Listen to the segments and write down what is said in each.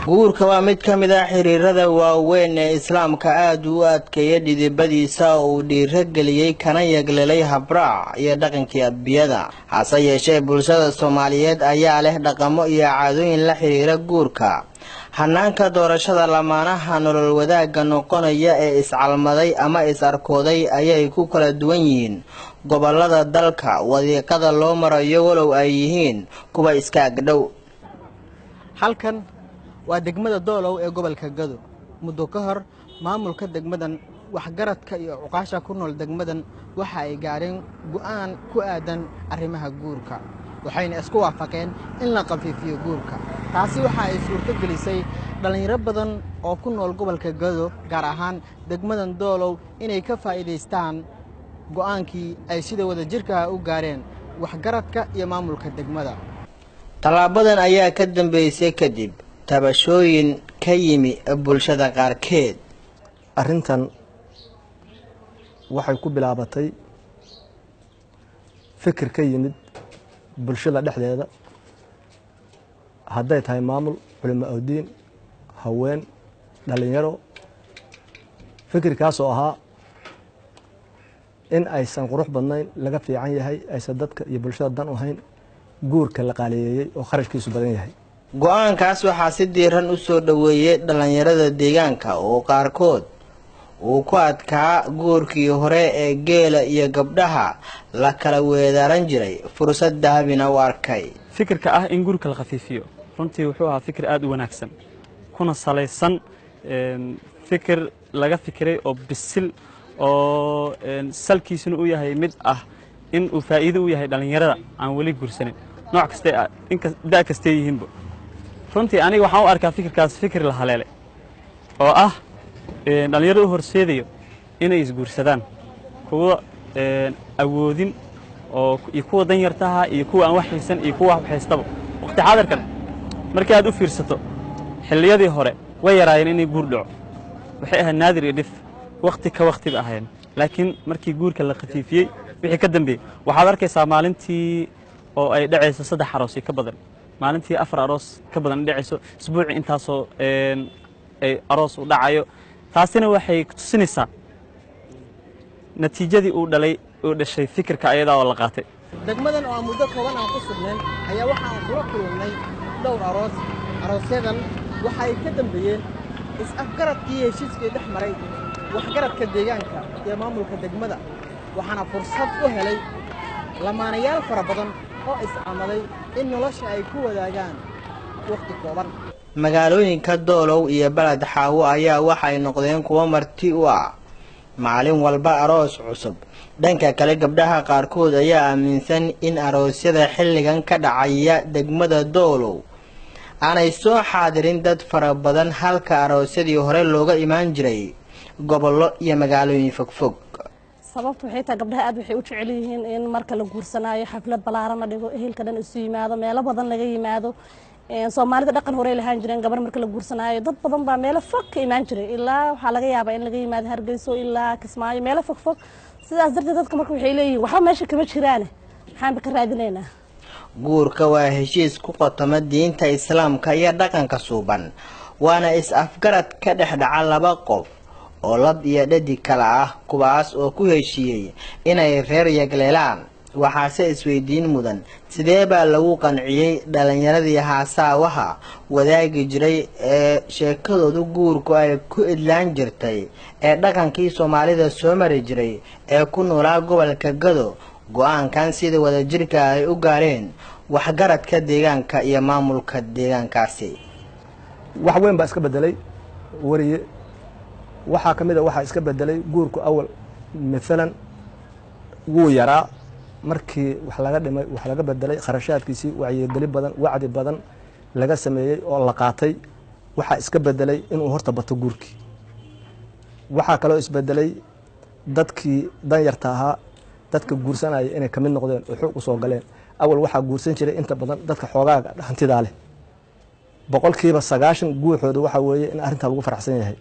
Guurka waa mid ka mid ah xiriirada waaweyn ee Islaamka aada u adkeeya dhidibadiisa oo uu dhiiro geliyey kana yeglelay habraac iyo dhaqankii ambiyada. Hase yeeshee, bulshada Soomaaliyeed ayaa leh dhaqamo iyo caadooyin la xiriira guurka. Hanaanka doorashada lamaanaha nolol wadaagga noqonaya ee iscalmaday ama is-arkooday ayay ku kala duwan yihiin gobolada dalka wadiiqada loo marayo, walow ay yihiin kuwa iska agdhow. Halkan waa degmada Doolow ee gobolka Gado. Muddo ka hor, maamulka degmadan, waxgaradka iyo cuqaasha ku nool degmadan waxa ay gaareen go'aan ku aadan arrimaha guurka, waxayna isku waafaqeen in la khafiifiyo guurka. Taasi waxa ay suurto gelisay dhallinyaro badan oo ku nool gobolka Gado, gaar ahaan degmadan Doolow, inay ka faa'iidaystaan go'aankii ay sida wadajirkaha u gaareen waxgaradka iyo maamulka degmada. Tallaabadan ayaa ka dambeysay kadib tabashooyin ka yimi bulshada qaarkeed. Arrintan waxay ku bilaabatay fikir ka yimid bulshada dhexdeeda, hadday tahay maamul, culimo awdiin, haween, dhalinyaro. Fikirkaasoo ahaa in aysan qurux badnayn, laga fiican yahay, aysan dadka iyo bulshada dan u hayn guurka la qaaliyeeyey oo kharashkiisu badan yahay. Go'aankaas waxaa si diiran u soo dhoweeyey dhallinyarada deegaanka oo qaarkood uu ku adkaa guurkii hore ee geela iyo gabdhaha la kala weedaaran jiray, fursad dahabina u arkay. Fikirka ah in guurka la khafiifiyo runtii wuxuu ahaa fikir aad u wanaagsan, kuna salaysan fikir laga fikiray oo bisil, oo salkiisuna uu yahay mid ah in uu faa'iido u yahay dhallinyarada aan weli guursanin, nooc kaste, da' kastee yihiinba. Runtii aniga waxaan u arkaa fikirkaas fikir la haleelay oo ah dhallinyarada u horseedayo inay isguursadaan, kuwa awoodin oo iyo kuwa danyartaha iyo kuwa aan wax haysan iyo kuwa wax haystaba. Waqti xaadirkan markii aad u fiirsato, xilliyadii hore way yaraayeen inay guur dhaco, waxay ahayd naadir iyo dhif, waqti ka waqti ba ahayn. Laakiin markii guurka la khafiifiyey wixii ka dambeeyey, waxaad arkaysaa maalintii oo ay dhacayso saddex aroos iyo ka badan, maalintii afar aroos ka badan dhacayso, isbuucii intaasoo ay aroos u dhacayo. Taasina waxay tusinaysaa natiijadii uu dhalay, uu dhashay fikirka ayadaa oo la qaatay. Degmadan oo aan muddo kooban aan ku sugnayn ayaa waxa aan kula kulannay dhowr aroos. Aroosyadan waxa ay ka dambeeyeen is-afgaradkii heshiiskii dhex maray waxgaradka deegaanka iyo maamulka degmada, waxaana fursad u helay lamaanayaal fara badan oo iscamaday in nolosha ay ku wadaagaan wakhti kooban. Magaalooyinka Doolow iyo Baled Xaawo ayaa waxay noqdeen kuwo marti u ah maalin walba aroos cusub. Dhanka kale, gabdhaha qaarkood ayaa aaminsan in aroosyada xilligan ka dhacaya degmada Doolow aanay soo xaadirin dad fara badan, halka aroosyadii hore looga imaan jiray gobollo iyo magaalooyin fogfog. Sababtu waxay tahay, gabdhaha aad waxay u jecel yihiin in marka la guursanaayo xaflad balaaran la dhigo, ehelka dhan isu yimaado, meelo badan laga yimaado. Soomaalida dhaqan horey lahaan jireen, gabar marka la guursanaayo dad badan baa meelo fog ka imaan jiray, ilaa waxaa laga yaabaa in laga yimaado Hargeyso ilaa Kismaayo, meelo fog fog. Sidaas darteed dadka marka waxay leeyihiin, waxba meesha kama jiraane, maxaanba ka raadinaynaa? Guurka waa heshiis ku qotoma diinta Islaamka iyo dhaqanka suuban, waana is-afgarad ka dhex dhaca laba qof oo lab iyo dhadig kala ah, kuwaas oo ku heshiiyey inay reer yagleelaan. Waxaase isweydiin mudan, sidee baa lagu qanciyey dhallinyaradii haasaawaha wadaagi jiray ee sheekadoodu guurku ay ku idlaan jirtay ee dhaqankii Soomaalida soo mari jiray ee ku noolaa gobolka Gado go'aankan sida wadajirka ay u gaareen waxgaradka deegaanka iyo maamulka deegaankaasi? Wax weyn baa iska bedelay, wariye. Waxaa ka mid a waxaa iska bedelay, guurku awal maalan wuu yaraa. Markii wax laga dhimay, wax laga bedelay kharashaadkiisii, wacyigeli badan, wacdi badan laga sameeyey oo la qaatay, waxaa iska bedelay inuu horta bato guurkii. Waxaa kaloo isbedelay dadkii danyarta ahaa dadka guursanaya inay kamid noqdeen oo xoog usoo galeen. Awal waxaa guursan jiray inta badan dadka xoogaaga hantidaa leh. 90% guuxooda waxaa weeye in arrintaa lagu faraxsan yahay,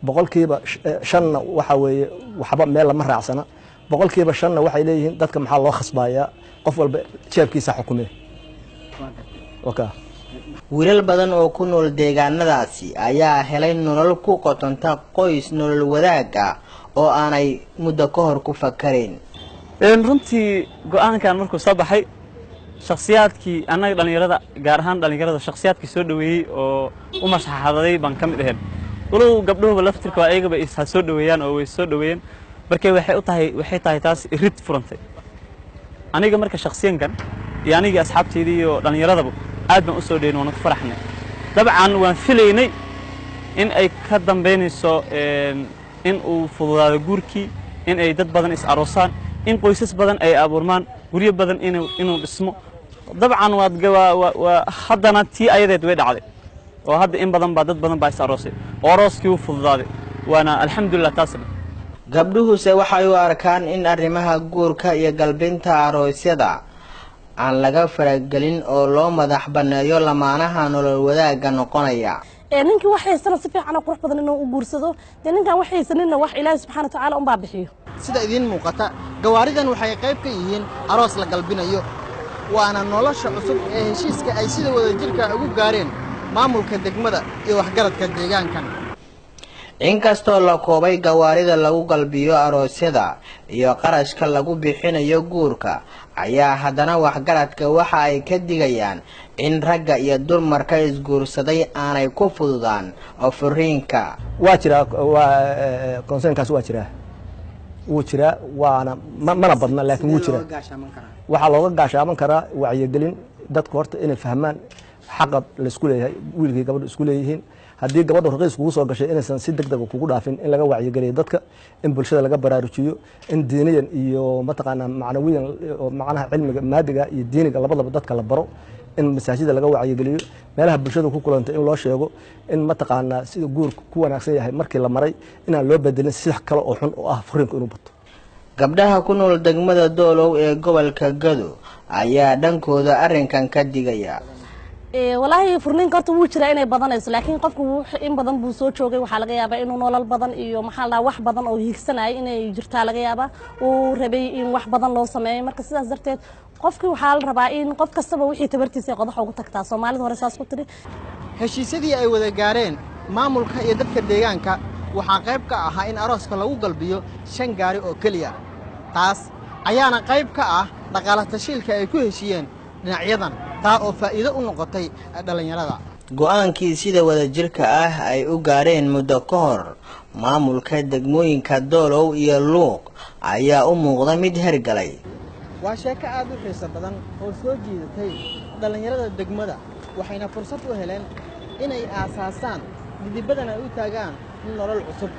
5%-na waxaa weeye waxba meel lama raacsana, 5%-na waxay leeyihiin, dadka maxaa loo khasbayaa, qof walba jeebkiisa xukumee. Waka. Wiilal badan oo ku nool deegaanadaasi ayaa helay nolol ku qotonta qoys nolol wadaag ah oo aanay muddo ka hor ku fakarayn. Runtii go'aankan markuu soo baxay, shakhsiyaadkii annaga dhallinyarada, gaar ahaan dhallinyarada, shakhsiyaadkii soo dhoweeyey oo u mashaxadaday baan ka mid ahayn. Walow gabdhuhuba laftirka waa ayagaba is ha soo dhoweeyaan oo way soo dhoweeyeen. Marka waxay u tahay, waxay tahay taas irid furantay. Aniga marka shakhsiyankan iyo anigii asxaabteydii iyo dhallinyaradaba aad baan u soo dhoweyn, waana ku faraxnay. Dabcan waan filaynay in ay ka dambaynayso in uu fududaado guurkii, in ay dad badan is aroosaan, in qoysas badan ay abuurmaan, guryo badan inuu dhismo. Dabcan waad waa haddana tii ayadeed way dhacday oo hadda in badan baa dad badan baa is aroosay oo arooskii u fududaaday, waana alxamdulilah taasna. Gabdhuhuse waxay u arkaan in arrimaha guurka iyo galbinta aroosyada aan laga faragelin oo loo madax banneeyo lamaanaha nolol wadaagga noqonaya. Ninkii wax haystana si fiican oo qurux badan inuu u guursado, dee ninkaan wax haysaninna wax Ilaahay subxaana watacaala unbaa bixiyo. Sida idiin muuqata, gawaaridan waxay qayb ka yihiin aroos la galbinayo, waana nolosha cusub ee heshiiska ay sida wadajirka ugu gaareen maamulka degmada iyo waxgaradka deegaankan. Inkastoo la koobay gawaarida lagu galbiyo aroosyada iyo qarashka lagu bixinayo guurka, ayaa haddana waxgaradka waxa ay ka digayaan in ragga iyo dumarka isguursaday aanay ku fududaan furiinka. Waa jiraa, waa concernkaas, waa jiraa, wuu jiraa, waana mana badna, laakiin wuu jiraa. Waxaa looga gaashaaman karaa wacyigelin, dadku horta inay fahmaan xaqa laisku leeyahay, wiilkii gabadhu isku leeyihiin. Haddii gabadhu raqiis kugu soo gashay, inaysan si deg dega kugu dhaafin, in laga wacyigeliyo dadka, in bulshada laga baraarujiyo, in diiniyan iyo mataqaanaa macnawiyan oo macnaha cilmiga maadiga iyo diiniga labadaba dadka la baro, in masaajida laga wacyigeliyo, meelaha bulshada ku kulantay in loo sheego in mataqaanaa sida guurka ku wanaagsan yahay markii la maray inaan loo bedelin si kale oo xun oo ah furiinku inuu bato. Gabdhaha ku nool degmada Doolow ee gobolka Gado ayaa dhankooda arrinkan ka digaya. Walaahi furniinka horta wuu jiraa inay badanayso, laakiin qofku in badan buu soo joogay. Waxaa laga yaabaa inuu nolol badan iyo maxaa la dhahaa wax badan oo hiigsanayay inay jirtaa, laga yaabaa uu rabay in wax badan loo sameeyo. Marka sidaas darteed qofkii waxaa la rabaa in qof kastaba wixii tabartiisa ay qodax ugu tagtaa, Soomaalida hore saas ku tiri. Heshiisyadii ay wada gaareen maamulka iyo dadka deegaanka waxaa qayb ka ahaa in arooska lagu galbiyo 5 gaari oo keliya. Taas ayaana qayb ka ah dhaqaala tashiilka ay ku heshiiyeen dhinacyadan, taa oo faa'iido u noqotay dhallinyarada. Go'aankii sida wadajirka ah ay u gaareen muddo ka hor maamulka degmooyinka Doolow iyo Luuq ayaa u muuqda mid hergalay. Waa sheeko aad u xiiso badan oo soo jiidatay dhallinyarada degmada, waxayna fursad u heleen inay aasaasaan dhidibadan ay u taagaan nolol cusub,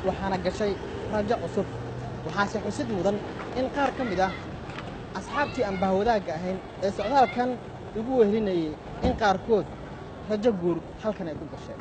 waxaana gashay rajo cusub. Waxaase xusid mudan in qaar ka mid ah asxaabtii aan bahwadaagga ahayn ee socdaalkan igu wehelinayay in qaarkood rajo guur halkan ay ku gasheen.